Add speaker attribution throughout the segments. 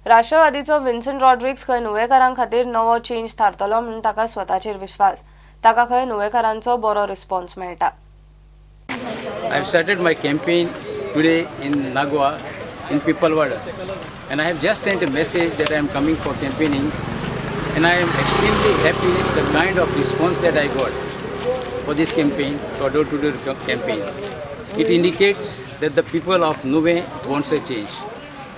Speaker 1: राष्ट्रवादीचो Vinson Rodrigues खंय नुवेकारां खातीर नवो चेंज थारतलो म्हणून ताका स्वताचेर विश्वास. ताका खंय नुवेकारांचो बरो रिस्पॉन्स मेळटा.
Speaker 2: I have started my campaign today in Nagua, in Pipalwada, and I have just sent a message that I am coming for campaigning, and I am extremely happy the kind of response that I got for this campaign, for door-to-door campaign. It indicates that the people of Nuvem wants a change,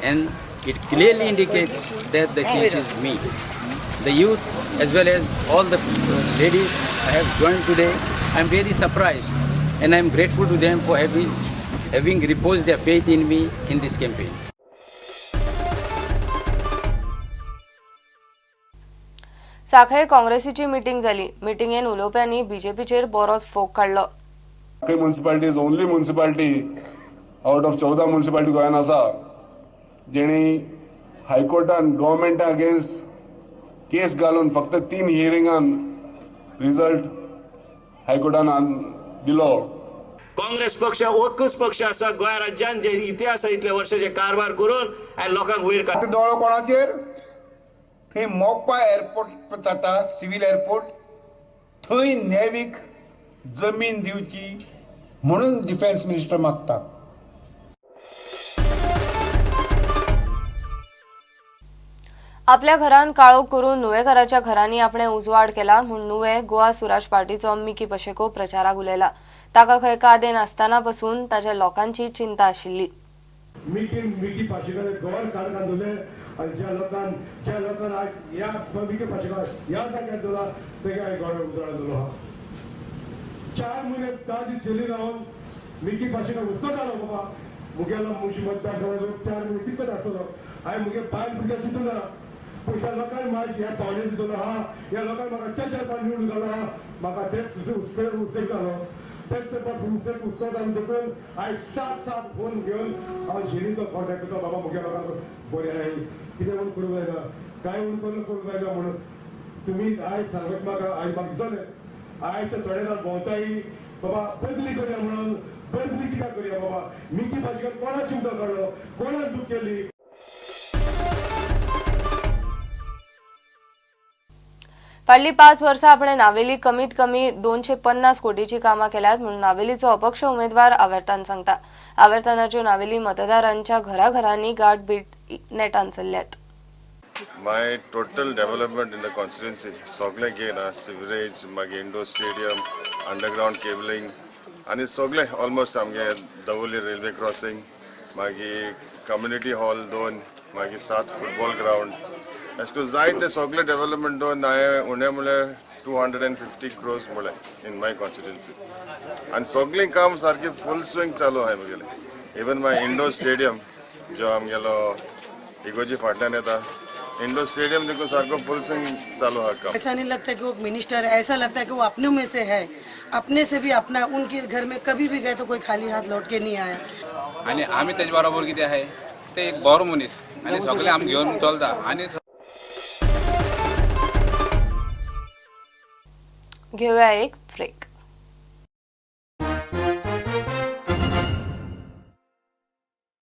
Speaker 2: and it clearly indicates that the change is me. The youth as well as all the ladies I have joined today, I am very surprised and I am grateful to them for having reposed their faith in me in this campaign.
Speaker 1: Sanquelim काँग्रेसीची meeting जाली. मिटिंगेन उलोवप्यांनी बीजेपीचेर बरोच फोग काडलो.
Speaker 3: Sanquelim municipality is only municipality out of 14 municipality गोंयान आसा जेणी हायकोर्टान गव्हर्मेंटा against केस घालून फक्त 3 हियरिंगान result हायकोर्टान दिलो.
Speaker 4: काँग्रेस पक्ष एकूच पक्ष आसा गोंय राज्यान जे इतिहास इतले वर्षाचे कारभार करून आनी लोकांक वयर काडटा.
Speaker 5: दोळो कोणाचेर? थंय मोपा एअरपोर्ट जाता, सिव्हिल एअरपोर्ट, थंय नेवीक जमीन दिवची म्हणून डिफेन्स मिनिस्टर मागता.
Speaker 1: आपल्या घरान काळोख करून नुवेकाराच्या घरांनी आपणे उजवाड केला म्हूण नुवे गोवा सुराज पार्टीचो मिकी पशेको प्रचाराक उलयला. ताका खंय कादे नासतना पसून ताच्या लोकांची चिंता आशिल्ली.
Speaker 6: मिकी पाशेकार घर काडून दवरले आनी ज्या लोकांक आज ह्या मिकी पाशेकार ह्या जाग्यार दवरला तेका हांवें घर उजवाड दवरलो आहा. 4 म्हयने 10 दीस जेली रावन मिकी पाशेकार हुस्को जालो, बाबा मुगेलो मुशी मतदार 4 म्हयने कितें आसतलो, हांवें मुगे बायल भुरग्यां चिंतूना, पूण ह्या लोकांनी म्हाका ह्या पावणे दितलो आहा, ह्या लोकांनी म्हाका 4 4 पावट निवडून घालो आहा, म्हाका तेच हुस्केक जालो, तेच हुस्केक हुस्को जालो देखून हांवें 7 7 फोन घेवन हांव झेलीचो कॉन्टेक्ट करता, बाबा मुगे लोकांक बरें आहाय कितें म्हूण करूंक जायना, कांय म्हूण करूंक जायना म्हणून तुमी आयज सांगत म्हाका. आयज म्हाका दिसलें आयज तर थोडे जाण भोंवताय बाबा बदली करया म्हणून, बदली कित्याक करया बाबा, मिकी पाशेकार कोणा चिमटो काडलो, कोणा चूक केली.
Speaker 1: फाटलीं 5 वर्सां आपणे नावेली कमीत कमी 250 कोटीची कामां केल्यात म्हणून नावेलीचो अपक्ष उमेदवार आवर्तान सांगता. आवर्तानाच्यो नावेली मतदारांच्या घराघरांनी गाठभेट नेटान चल्ल्यात.
Speaker 7: My total development in the constituency सगळें घेन सिवरेज, मागीर इंडोर स्टेडियम, अंडरग्रावंड केबलिंग आनी सगळें ऑलमोस्ट आमगे दवोली रेल्वे क्रॉसिंग, मागीर कम्युनिटी हॉल 2, मागीर 7 फुटबॉल ग्रावंड, अशें करून जायते सगळे डेव्हलपमेंट दोन हांवें उणें म्हणल्यार 250 क्रोर्स म्हणलें इन my constituency. आनी सगळीं काम सारकें फूल स्विंग चालू आहाय म्हगेलें. इवन my indoor stadium जो आमगेलो इगोजी फाटल्यान येता, इंडोर स्टेडियम देखो सारको फुल स्विंग चालू है काम.
Speaker 8: ऐसा नहीं लगता कि वो मिनिस्टर है, ऐसा लगता है कि वो अपने में से है, अपने से भी अपना. उनके घर में कभी भी गए तो कोई खाली हाथ लौट के नहीं आया.
Speaker 9: आनी आमी तेजे बरोबर कितें आहाय ते एक बरो मनीस आनी सगळें आमी घेवन चलता. आनी
Speaker 1: घेऊया एक ब्रेक.